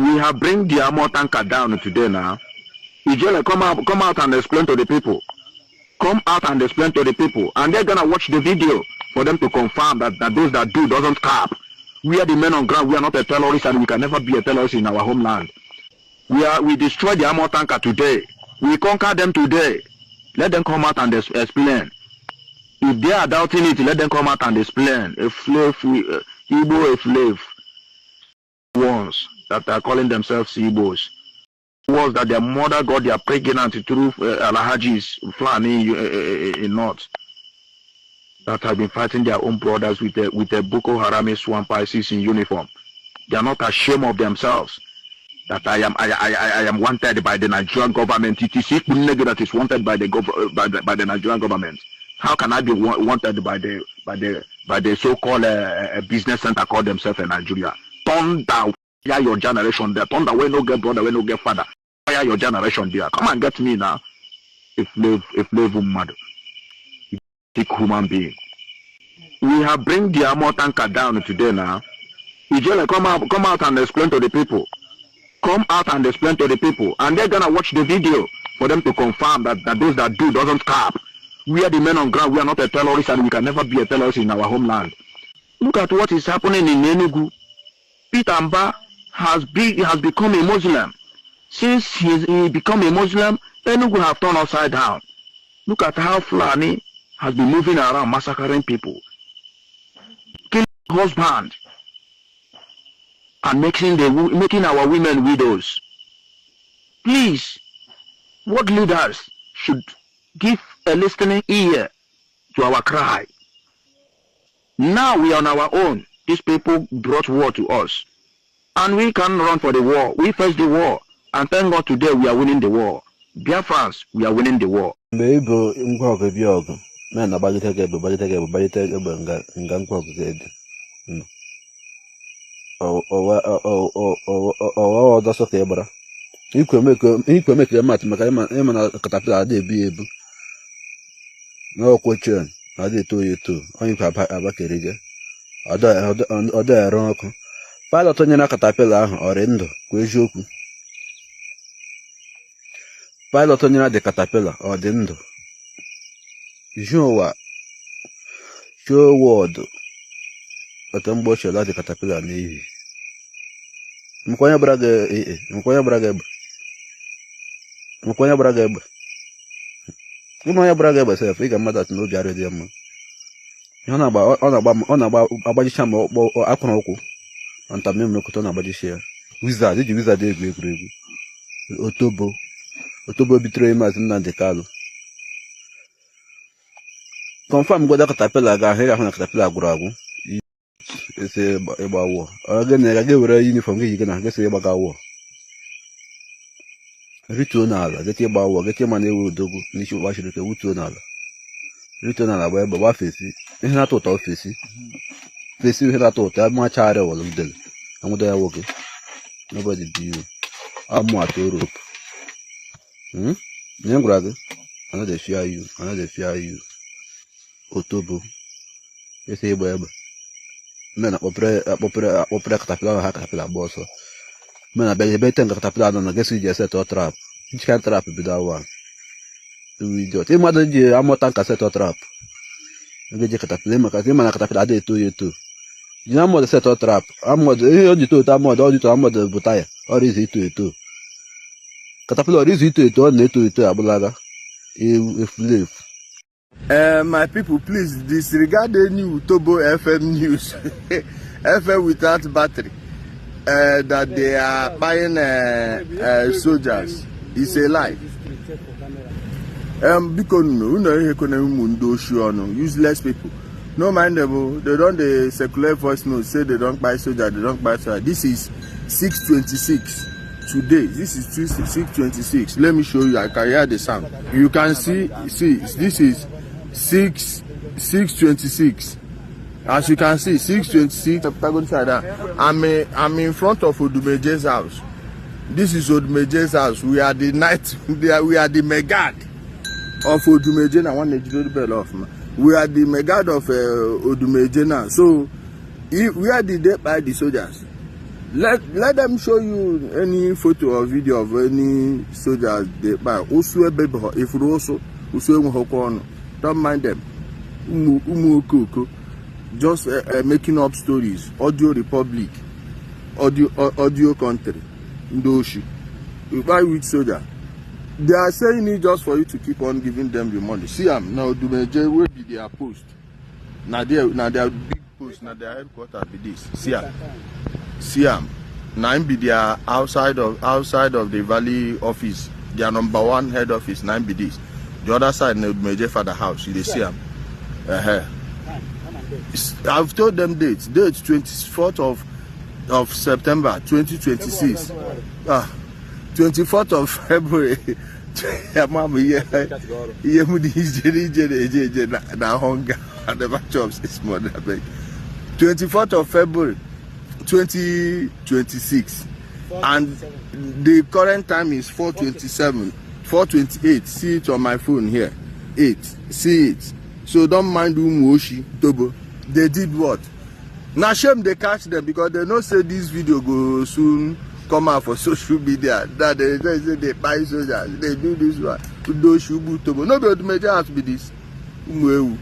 We have bring the armor tanker down today now. Ijele, come out, come out and explain to the people. Come out and explain to the people. And they're gonna watch the video for them to confirm that those that do doesn't cap. We are the men on ground. We are not a terrorist and we can never be a terrorist in our homeland. We destroyed the armor tanker today. We conquer them today. Let them come out and explain. If they are doubting it, let them come out and explain. A slave, Igbo, a slave ones that are calling themselves Igbos. Was that their mother got their pregnant through Alhajis Fulani in North that have been fighting their own brothers with the Boko Haram swamp ISIS in uniform. They are not ashamed of themselves. That I am wanted by the Nigerian government. It is Ikpunege that is wanted by the Nigerian government. How can I be wanted by the so-called business center called themselves in Nigeria? Thunder, fire your generation there. Thunder, wey no get brother, wey no get father. Fire your generation there. Come and get me now. If slave mmadụ, sick human being. We have bring the armor tanker down today now. Ijele, come out and explain to the people. Come out and explain to the people. And they're gonna watch the video for them to confirm that those that do doesn't cap. We are the men on ground. We are not a terrorist and we can never be a terrorist in our homeland. Look at what is happening in Enugu. Peter Mba has become a Muslim. Since he become a Muslim, Enugu have turned upside down. Look at how Fulani has been moving around massacring people, killing husband, and making our women widows. Please, world leaders should give a listening ear to our cry. Now we are on our own. These people brought war to us. And we can run for the war. We face the war. And thank God today we are winning the war. Biafrans, we are winning the war. Mgbe ị bụ ngwa ọgụ bịa ọgụ men na-agbagide gị egbe, gbagide gị egbe, gbagide egbe nga nga ngwa ọgụ gị dị nọ. Ọwa ọdọsọ ka ị gbara ikwe mekere matụ maka ịma na caterpillar adị ebu ya ebu n'ọkwụ chen adị eto ya eto onye ikwe abakere gị ọdọ ere ọkụ. Pilot nyere caterpillar ahụ ọrị ndụ kwa eziokwu. Pilot nyere dị caterpillar ọ dị ndụ ji ụwa show world otu mgbe ochie dị caterpillar n'ihi nkwa onye gbara gị ee nkwa onye gbara gị egbe, nkwa onye gbara gị egbe, ịma onye gbara gị egbe sef ị ga mmadụ atụ n'obi arụ dị ya mma. Ihe ọ na-agba, ọ na-agba, ọ na-agba agbajicha ma ọkpọ akwụrụ ụkwụ ntamemmekwụta ọ na-agbajisi ya. Wizard iji wizard egwu egwuregwu. Otobo otobo bitere Maazị Nnamdi Kanu confirm goda caterpillar ga ahụ ị ga-ahụ na caterpillar gwụrụ agwụ esi ịgba wụọ ọ gị na ga were uniform gị yi gị na gị sị ịgbaga wụọ rituo n'ala gịta ịgba wụọ gịta ịma na-ewe odogwu n'isi ụkpa ike wutuo n'ala rituo n'ala gba egbe gba fesi ihe na-atọ ụtọ fesi fesi ihe na-atọ ụtọ amachagharị wọlụ udele anwụdo ya nwoke. Nobody be you amụ atụ rope. Nye m gwara gị, I no dey fear you, I no dey fear you. Otobo esi ịgba egbe men akpọpere akpọpere akpọpere caterpillar ha caterpillar gba ọsọ men abịa ebe ete nga caterpillar nọ na gesi ji eset trap njika trap bido awa idiot mmadụ ji amụta nka set trap ebe ji caterpillar maka ịma na caterpillar adịghị eto ya eto ji na mmadụ set trap amụọdụ ihe o ji to eto amụọdụ ọ dị to amụọdụ bụ taya ọrụ izu ito eto caterpillar ọrụ izu ito eto ọ na-eto eto agbụlaga ewu efulefu. My people, please disregard any Utobo FM news, FM without battery, that they are buying soldiers. It's a lie. Biko nunu, unu ehekwana ụmụ ndị oshi ọnụ, useless people. No mind them o, they don dey circulate voice note say they don kpai soldier, they don kpai soldier. This is 6:26 today. This is 6:26. Let me show you. I can hear the sound. You can see, this is 6 6:26. As you can see, 6:26. I'm in front of Odumeje's house. This is Odumeje's house. We are the night, we are the megad of Odumeje now. One Nigeria bell off. We are the megad of Odumeje now. So, if, where did they buy the soldiers? Let them show you any photo or video of any soldiers dey kpai. Ụsụ ebe ifuru ụsụ, ụsụ enweghịkwa ọnụ. Don't mind them. Ụmụ ụmụ okoko just making up stories. Audio republic, audio country, ndị oshi. You kpai which soldier? They are saying it just for you to keep on giving them the money. See am na Odumeje wey be their post. Na there, na their big post, na their headquarter be this. See am, see am. Na im be their outside of the valley office, their number one head office, na im be this. The other side na Odumeje father house. You dey see am? I've told them date. Date 24th of September 2026. Ah, 24th of February. Ama m ihe ihe m dị ijere ijere eje eje na hunger. I never chop since morning, abeg. 24th of February 2026, and the current time is 4:27, 4:28. See it on my phone here. 8. See it. So don't mind ụmụ oshi tobo. They did what? Na shame dey catch them because they know say this video go soon come out for social media, that they say they kpai soldiers, they do this one. Ndị oshi ugbu tobo. No be Odumeje house be this. Ụmụ ewu.